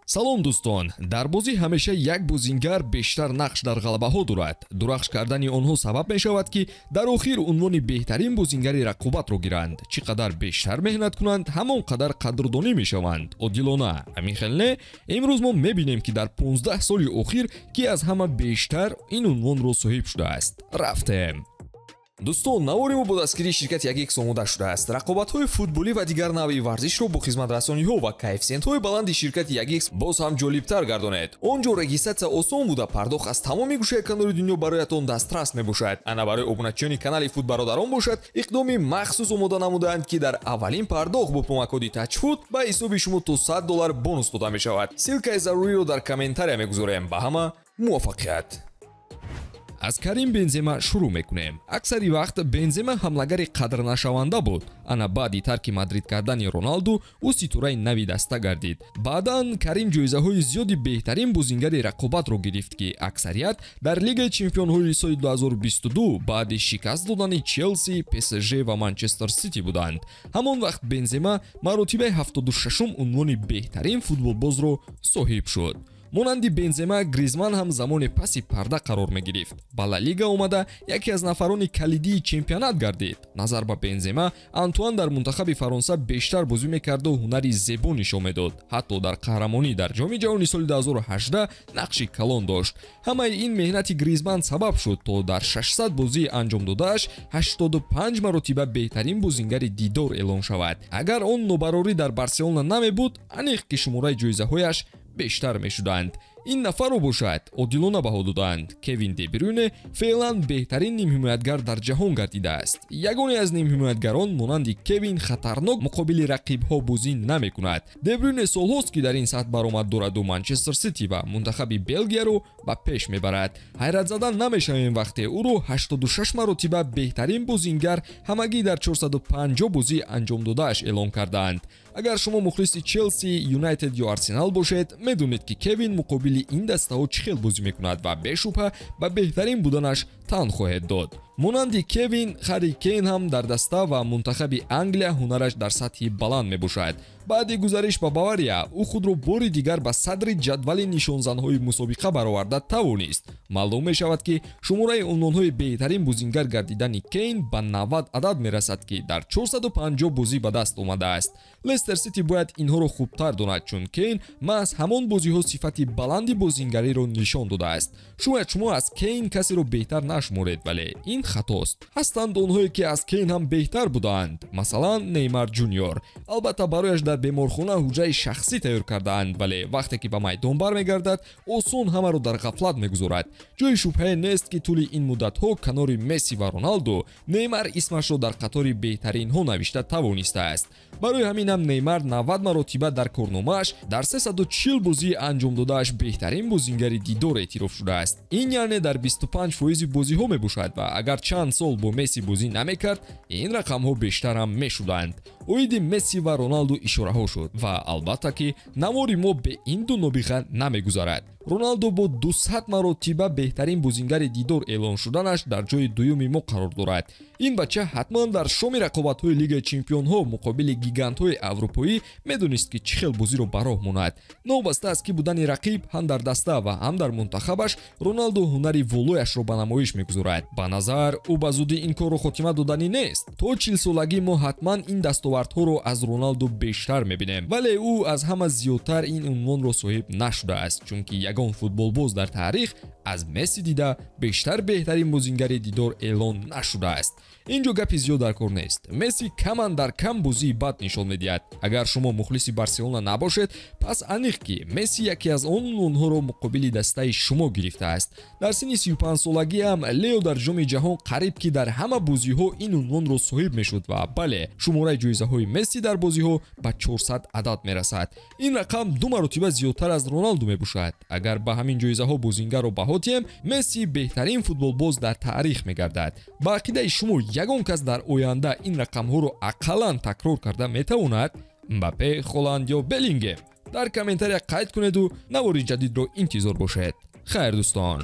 Салом дӯстон, дар бозӣ ҳамеша як бозингар бештар нақш дар ғалабаҳо дорад. Дурахш кардани онҳо сабаб мешавад, ки дар охир унвони беҳтарин бозингари рақобатро гиранд. Чӣ қадар бештар меҳнат кунанд, ҳамон қадар қадрдонӣ мешаванд. Одилона, ҳамин хел не? Имрӯз мо мебинем, ки дар 15 соли охир ки аз ҳама бештар ин унвонро соҳиб шудааст. Рафтем. Дӯстон, навори мо бо дастгирии ширкати 1x омода шудааст. Рақобатҳои футболӣ ва дигар навъи варзишро бо хизматрасониҳо ва коэффисиентҳои баланди ширкати 1x боз ҳам ҷолибтар гардонед. Он ҷо регистратсия осон буда, пардохт аз тамоми гӯшаи канори дунё бароятон дастрас мебошад. Ана барои обуначиёни канали Футбародарон бошад, иқдоми махсус омода намудаанд, ки дар аввалин пардохт бо промокоди TAJFOOT ба ҳисоби шумо то $100 бонус дода мешавад. Ссылкаи заруриро дар комментария мегузорем. Ба ҳама муваффақият! Аз Карим Бензема шурӯъ мекунем. Аксари вақт Бензема ҳамлагари қадрнашаванда буд. Ана баъди тарки Мадрид кардани Роналду, ӯ ситораи нави даста гардид. Баъдан Карим ҷоизаҳои зиёди беҳтарин бозингари рақобатро гирифт, ки аксарият дар Лигаи чемпионҳои соли 2022 баъди шикаст додани Челси, ПСЖ ва Манчестер Сити буданд. Ҳамон вақт Бензема маротибаи 76-ум унвони беҳтарин футболбозро соҳиб шуд. Монанди Бензема, Гризман ҳам замоне паси парда қарор мегирифт. Ба Ла Лига омада яке аз нафарони калидии чемпионат гардид. Назар ба Бензема, Антуан дар мунтахаби Фаронса бештар бозӣ мекарду ҳунари зебо нишон медод. Ҳатто дар қаҳрамонӣ дар Ҷоми ҷаҳони соли 2018 нақши калон дошт. Ҳамаи ин меҳнати Гризман сабаб шуд, то дар 600 бозии анҷом додааш 85 маротиба беҳтарин бозингари дидор эълон шавад. Агар он нобарорӣ дар Барселона намебуд, аниқ ки шумораи ҷоизаҳояш бештар мешуданд. Ин нафарро бошад одилона баҳо доданд. Кевин Де Брюйне феълан беҳтарин нимҳимоятгар дар ҷаҳон гардидааст. Ягоне аз нимҳимоятгарон монанди Кевин хатарнок муқобили рақибҳо бозӣ намекунад. Де Брюйне солҳост, ки дар ин сатҳ баромад дораду Манчестер Сити ва мунтахаби Белгияро ба пеш мебарад. Ҳайратзада намешавем, вақте ӯро 86 маротиба беҳтарин бозингар ҳамагӣ дар 450 бозӣ анҷом додааш эълон кардаанд. Агар шумо мухлиси Челси, Юнайтед ё Арсенал бошед, медонед, ки Кевин муқобили ин дастаҳо чӣ хел бозӣ мекунад ва бешубҳа ба беҳтарин буданаш тан хоҳед дод. Монанди Кевин, Харри Кейн ҳам дар даста ва мунтахаби Англия ҳунараш дар сатҳи баланд мебошад. Баъди гузариш ба Бавария, ӯ худро бори дигар ба садри ҷадвали нишонзанҳои мусобиқа бароварда тавонист. Маълум мешавад, ки шумораи унвонҳои беҳтарин бозингар гардидани Кейн ба 90 адад мерасад, ки дар 450 бозӣ ба даст омадааст. Лестер Сити бояд инҳоро хубтар донад, чун Кейн маҳз ҳамон бозиҳо сифати баланди бозингариро нишон додааст. Шояд шумо аз Кейн касеро беҳтар нашуморед, вале ин хатост. Ҳастанд онҳое, ки аз Кейн ҳам беҳтар будаанд, масалан Неймар Ҷуниор. Албатта барояш дар беморхона ҳуҷраи шахсӣ тайёр кардаанд, вале вақте ки ба майдон бармегардад, осон ҳамаро дар ғафлат мегузорад. Ҷои шубҳае нест, ки тӯли ин муддатҳо канори Месси ва Роналду Неймар исмашро дар қатори беҳтаринҳо навишта тавонистааст. Барои ҳамин ҳам Неймар 90 маротиба дар корномааш дар 340 бозии анҷом додааш беҳтарин бозингари дидор эътироф шудааст. Ин яъне дар 25% бозиҳо мебошад ва агар чанд сол бо Месси бозӣ намекард, ин рақамҳо бештар ҳам мешуданд. Оиди Месси ва Роналду ишораҳо шуд ва албатта ки навори мо бе ин ду нобиға намегузарад. Роналду бо 200 маротиба беҳтарин бозингари дидор эълон шуданаш дар ҷои дуюми мо қарор дорад. Ин бача ҳатман дар шоми рақобатҳои Лигаи чемпионҳо муқобили гигантҳои аврупоӣ медонист, ки чӣ хел бозиро ба роҳ монад. Новобаста аз ки будани рақиб ҳам дар даста ва ҳам дар мунтахабаш, Роналду ҳунари волояшро ба намоиш мегузорад. Ба назар, ӯ ба зудӣ ин корро хотима доданӣ нест. То 40-солагӣ мо ҳатман ин дастовардҳоро аз Роналду бештар мебинем, вале ӯ аз ҳама зиёдтар ин унвонро соҳиб нашудааст, чунки ягон футболбоз дар таърих аз Месси дида бештар беҳтарин бозингари дидор эълон нашудааст. Ин ҷо гапи зиёд дар кор нест. Месси каман дар кам бозии бад нишон медиҳад. Агар шумо мухлиси Барселона набошед, пас аниқ ки Месси яке аз он унвонҳоро муқобили дастаи шумо гирифтааст. Дар синни 35-солагӣ ҳам Лео дар Ҷоми ҷаҳон қариб ки дар ҳама бозиҳо ин унвонро соҳиб мешуд ва бале, шумораи ҷоизаҳои Месси дар бозиҳо ба 400 адад мерасад. Ин рақам ду маротиба зиёдтар аз Роналду мебошад. Агар ба ҳамин ҷоизаҳо бозингарро баҳо диҳем, Месси беҳтарин футболбоз дар таърих мегардад. Ба ақидаи шумо ягон кас дар оянда ин рақамҳоро ақаллан такрор карда метавонад? Мбаппе, Холанд ё Беллингем? Дар комментария қайд кунеду навори ҷадидро интизор бошед. Хайр, дӯстон.